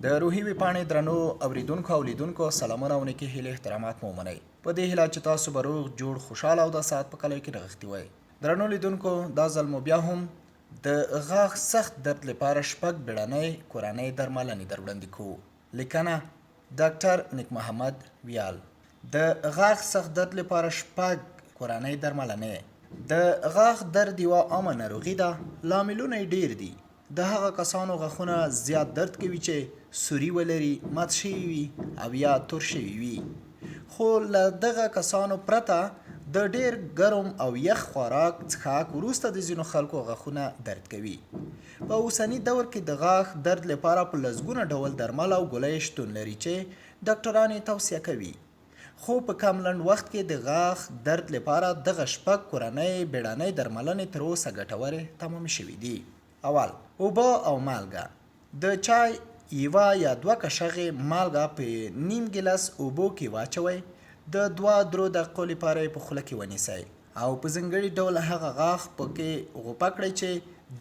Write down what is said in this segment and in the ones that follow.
د روهي ویبپاڼې درنو اوریدونکو او لیدونکو سلامونه او نیکې هیلې احترامات مو ومنئ. په دې هیله چې تاسو به روغ جوړ خوشحاله او د ساعت په کلیو کې نغښتي وئ. درنو لیدونکو دا ځل مو بیا هم د غاښ سخت درد لپاره شپږ بیړنۍ کورنۍ درملنې در وړاندې کوو. لیکنه، ډاکټر نیک محمد ویال. د غاښ سخت درد لپاره شپږ کورنۍ درملنې. د غاښ درد یوه عامه ناروغي ده، لاملونه یې ډېر دي. د هغه کسانو غاښونه زیات درد کوي چې سوري ولري، مات شوي وي او یا تور شوي وي. خو له دغه کسانو پرته د ډېر ګرم او یخ خوراک څښاک وروسته د ځینو خلکو غاښونه درد کوي. په اوسني دور کې د غاښ درد لپاره په لسګونه ډول درمل او ګولۍ شتون لري چې ډاکټران یې توصیه کوي. خو په کم لنډ وخت کې د غاښ درد لپاره دغه شپږ کورنۍ بیړنۍ درملنې تر اوسه ګټورې تمامې شوې دي. اول، اوبه او مالګه، د چای یوه یا دوه کشغې مالګه په نیم ګیلاس اوبو کې واچوئ، د دوه درو دقیقو لپاره یې په خوله کې ونیسئ او په ځنګړي ډول هغه غاښ په کې غوپه کړئ چې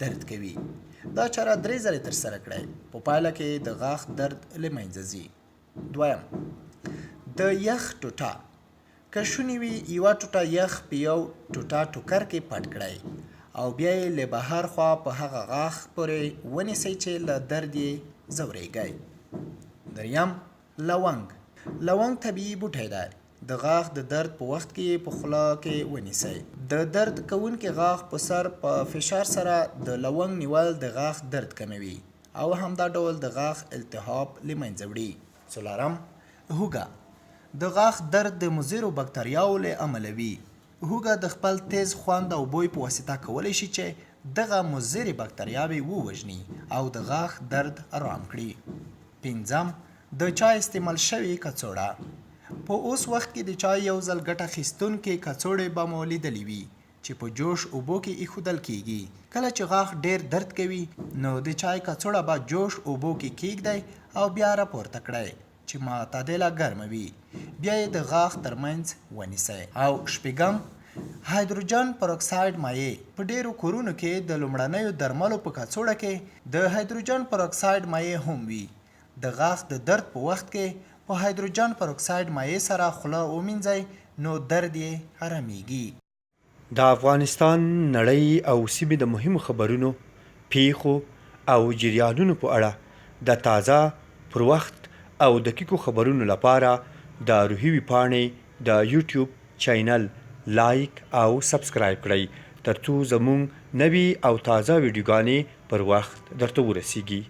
درد کوي. دا چاره درې ځلې ترسره کړئ، په پایله کې د غاښ درد له منځه ځي. دویم، د یخ ټوټه، که شونې وي یوه ټوټه یخ په یو ټوټه ټوکر کې پټ کړئ او بیا یې له بهر خوا په هغه غاښ پورې ونیسئ چې له درد یې ځورېږئ. دریم، لونګ، لونګ طبیعي بوټی دی، د غاښ د درد په وخت کې یې په خوله کې ونیسئ. د درد کوونکي غاښ په سر په فشار سره د لونګ نیول د غاښ درد کموي او همدا ډول د غاښ التهاب له منځه وړي. څلورم، هوږه، د غاښ درد د مضرو بکتریاوو له امله وي. هوږه د خپل تېز خوند او بوی په واسطه کولی شي چې دغه مضرې بکتریاوې ووژني او د غاښ درد ارام کړي. پنځم، د چای استعمال شوې کڅوړه، په اوس وخت کې د چای یو ځل ګټه اخیستونکې کڅوړې به مو لیدلې وي چې په جوش اوبو کې ایښودل کیږي. کله چې غاښ ډېر درد کوي نو د چای کڅوړه به جوش اوبو کې کیږدئ او بیا راپورته کړئ چې معتدله ګرمه وي، بیا یې د غاښ تر منځ ونیسئ. او شپږم، هایدروجن پروکساید مایع، په ډېرو کورونو کې د لومړنیو درملو په کڅوړه کې د هایدروجن پروکساید مایع هم وي. د غاښ د درد په وخت کې په هایدروجن پروکساید مایع سره خوله ومینځئ نو درد یې ارامېږي. د افغانستان، نړۍ او سیمې د مهمو خبرونو، پېښو او جریانونو په اړه د تازه، پر وخت او دقیقو خبرونو لپاره د روهي ویبپاڼې د یوټیوب چینل لایک او سبسکرایب کړئ ترڅو زموږ نوې او تازه ویډیوګانې پر وخت درته ورسیږي.